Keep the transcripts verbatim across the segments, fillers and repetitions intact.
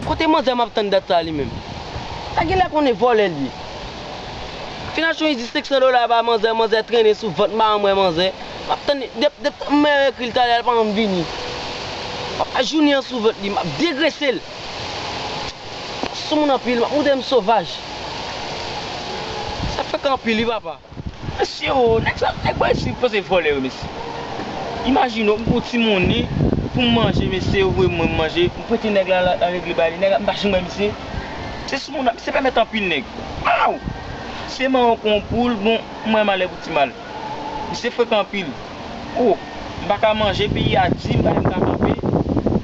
Kote manzè m ap tann dat sa li menm? Sa genlè konnen vòlè l ye. Fin achte yon izi senk san dola ba manzè, manzè trennen sou vant, m pa janm wè manzè. M ap tann, dep-, dep-, m ekri l talè, l pa janm vini. Papa jounen an sou vant li, m ap degrese l. Sou moun anpil, m ap montre m sovaj. Sa frekan anpil wi papa. Mesye o, nèg sa, nèg bò isit panse vòlè yo, mesye. Imajine w, m gon ti monnen pou m manje, mesye, yo voye mwen manje, m prete nèg la, la, la regle bagay li, nèg la, m pa janm wè misye. Se sou moun nan, misye pèmèt anpil nèg. Aw! Se mawon kon poul, bon, m wè malè pou ti mal. Misye frekan anpil. O, m pa ka manje, peyi a di, m pa menm ka kanpe.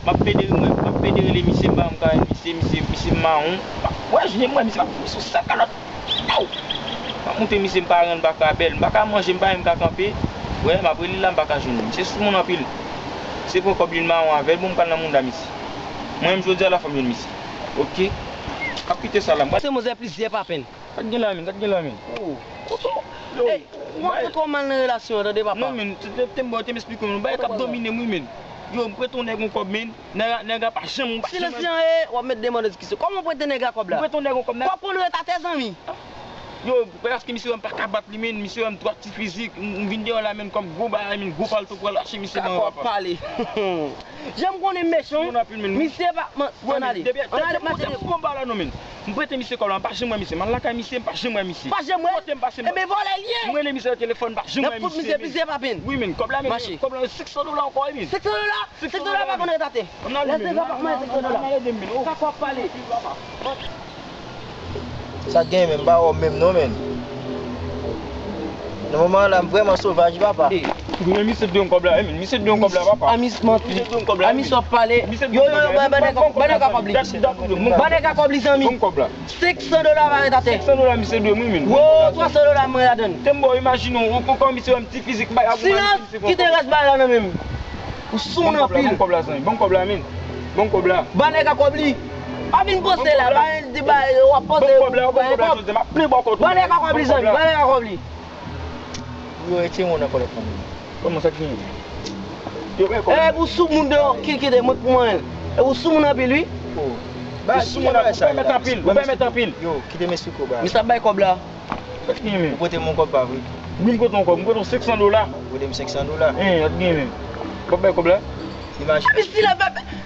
M ap pede, m ap pede rele misye, m pa menm ka jwenn misye, misye, misye mawon. Wè, jounen m wè misye, m ap sou sèl kalòt. Aw! M ap montre misye m pa rann, m pa ka bèl, m pa ka manje, m pa menm ka kanpe. Wè, m ap rele l la, m pa ka jwenn li. Misye sou moun anpil. Se pran kòb li, l mawon avè l, bon, m pral nan mounda misye. Mwen menm jodi a la fò m jwenn misye. Oke? M ap kite sa la, m pral. Se manzè plizyè pa penn. Sa k gen la menm, sa k gen la menm. Oh. Yo, ey, ou antre twò mal nan relasyon an, tande papa. Non, men, te, te, te m ba w, te m esplike w, men, bagay k ap domine m, wi, men. Yo, m prete yon nèg yon kòb, men. Nèg la, nèg la pa janm, pa janm. Silans li an, e, w ap met demande diskisyon. Kòman w prete nèg la kòb la? M prete yon nèg yon kòb, men. Kòb pou l ret atè, zanmi. Yo, paske misye wè m pa ka bat li, men, misye wè m twò ti fizik, m, m vin deyò la, men, kòm gwo bagay, men, gwo palto pral rache misye nan papa. Pale. Jan m konnen mechan, misye pa, man, ann ale. Ann ale, m ap tande. M prete misye kòb la, m pa janm wè misye. M al lakay misye, m pa janm wè misye. Pa janm wè? Kote m pase, m... Ebyen, vòlè l ye. M rele misye nan telefòn, m pa janm wè misye. N ap fout misye plizyè pa penn. Wi, men, kòb la, men, kòb la, senk san dola ankò, wi, men. Senk san dola? Senk san dola pa konn ret atè. Lè se papa mwen, senk san dola. Sa k w ap pale? Sa gen, men, m pa wè w menm non, men. Nan moman an la, m vrèman sovaj, papa. Wi, men misye dwe yon kòb la, men misye dwe yon kòb la, papa. Amis manti. Misye dwe yon kòb la, amis w ap pale. Yo, yo, yo, ba, ba nèg la kòb li. Ba nèg la kòb li, zanmi. Ban m kòb la. Senk san dola pa ret atè. Senk san dola misye dwe m, wi, men. Wo, twa san dola mwen ladann. Te m ba w, imajine w, ou, ou, kòm misye wè m ti fizik, bay ak ou. Silans, kite rès bagay la nan men m. Ou sou moun anpil. Ban m kòb la, zanmi. Ban m kòb la, men. Ban m kòb la. Ba nèg la kòb li. Pa vin panse la, ba di ba, w ap panse. Ban m kòb la, ban m kòb la, jodi a, m ap plen bò kòt ou. Ba nèg la kòb li, zanmi, ba nèg la kòb li. Yo, retire moun nan kòlèt nan men. Kòman sa k genyen? Yo, bay kòb la. E, ou sou moun deyò, ki, kite mwen pou mwen. E, ou sou moun anpil, wi. Ou sou moun anpil, ou pèmèt anpil, ou pèmèt anpil. Yo, kite m esplike w bagay. Misye ap bay kòb la. Sa k genyen, men? Ou prete m yon kòb, pa vre? Wi, m prete w yon kòb, m prete w senk san dola. Ou prete m senk san dola? Hen, sa k genyen, men? W ap bay kòb la? Imajine.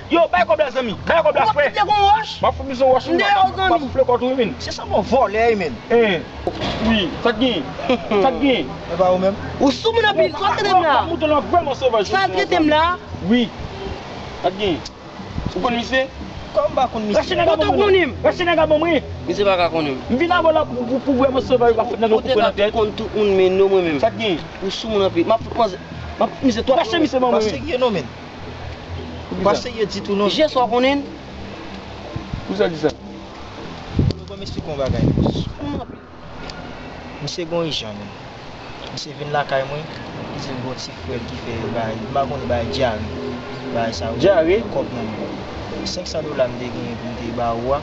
Yo, bay kòb la, zanmi. Bay kòb la, frè. M ap fout misye yon wòch, m ap fout misye yon wòch, m ap fout, m ap fout flekòt ou, wi, men. Se sèlman vòlè, wi, men. Hen. Wi, sa k genyen? Sa k genyen? E pa ou menm? Ou sou moun anpil, sa w trete m la? Sa w trete m la? Wi. Sa k genyen? Ou konn misye? Kòman m pa konn misye? Rache nèg la ban mwen. Rache nèg la ban mwen. Misye pa ka konnen m. M vin avè w la pou, pou, pou vrèman sovaj pa fèt nan yon koupè nan tèt. Ou te ka konn tout moun, men non mwen menm. Sa k genyen? Ou sou moun anpil. M ap fout manzè, m ap fout misye twa. Rache misye ban mwen. Pa serye non, men. Ou pa serye ditou non. Jès w a konnen l. Poukisa w di sa? Bon, ban m esplike w yon bagay. Misye gon ijan, men. Misye vin lakay mwen, li di l gon ti frè l ki fè bagay, m pa konnen, bagay dyare. Bagay sa yo. Dyare? Kòb nan men. Senk san dola m te genyen pou m te ba ou a.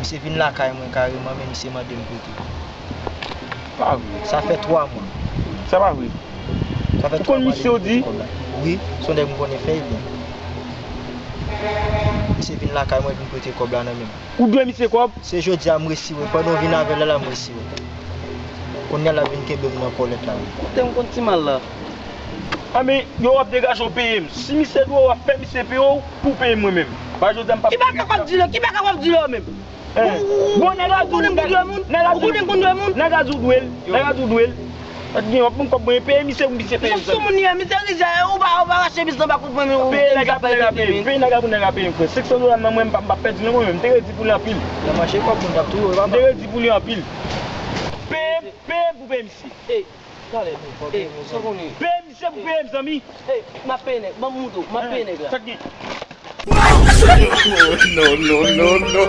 Misye vin lakay mwen kareman, men misye mande m prete. Pa vre. Sa fè twa mwa. Sa pa vre. Sa fè twa mwa depi m prete kòb la. Wi, se yon nèg m konnen fè l byen. Misye vin lakay mwen, vin prete kòb la nan men m. Ou dwe misye kòb? Se jodi a m resi wè. Pandan w vin avè l la, la m resi wè. Kounye a l ap vin kenbe m nan kòlèt la wi. Kote m konn ti mal la? A men, yo w ap degaje w peye m. Si misye dwe w, w ap fè misye peye w pou w peye m mwen menm. Pa jodi a m p ap... Ki baka kòb di la? Ki baka kòb di la menm? Bon, nèg la di w, nèg la di w, nèg la di w dwe l. Nèg la di w dwe l. Sa t gen, w ap ban m kòb mwen, peye misye pou misye peye m. Sou moun li ye, misye rizè, ou pa, ou pa rache misye anba kout pwen, men ou... Peye nèg la pou nèg la peye m, peye nèg la pou nèg la peye m, frè. Senk san dola nan men m, m p ap, m p ap pèdi non mwen menm, m te redi pou li anpil. Nan mache kòb moun k ap touye w, papa. M te redi pou li anpil. Peye m, peye m pou peye misye. Ey, talè, ey, sa w konnen. Peye misye pou peye m, zanmi. Ey, m ap peye nèg, ban m moutre w, m ap peye nèg la. Sa k gen? No, no, no, no.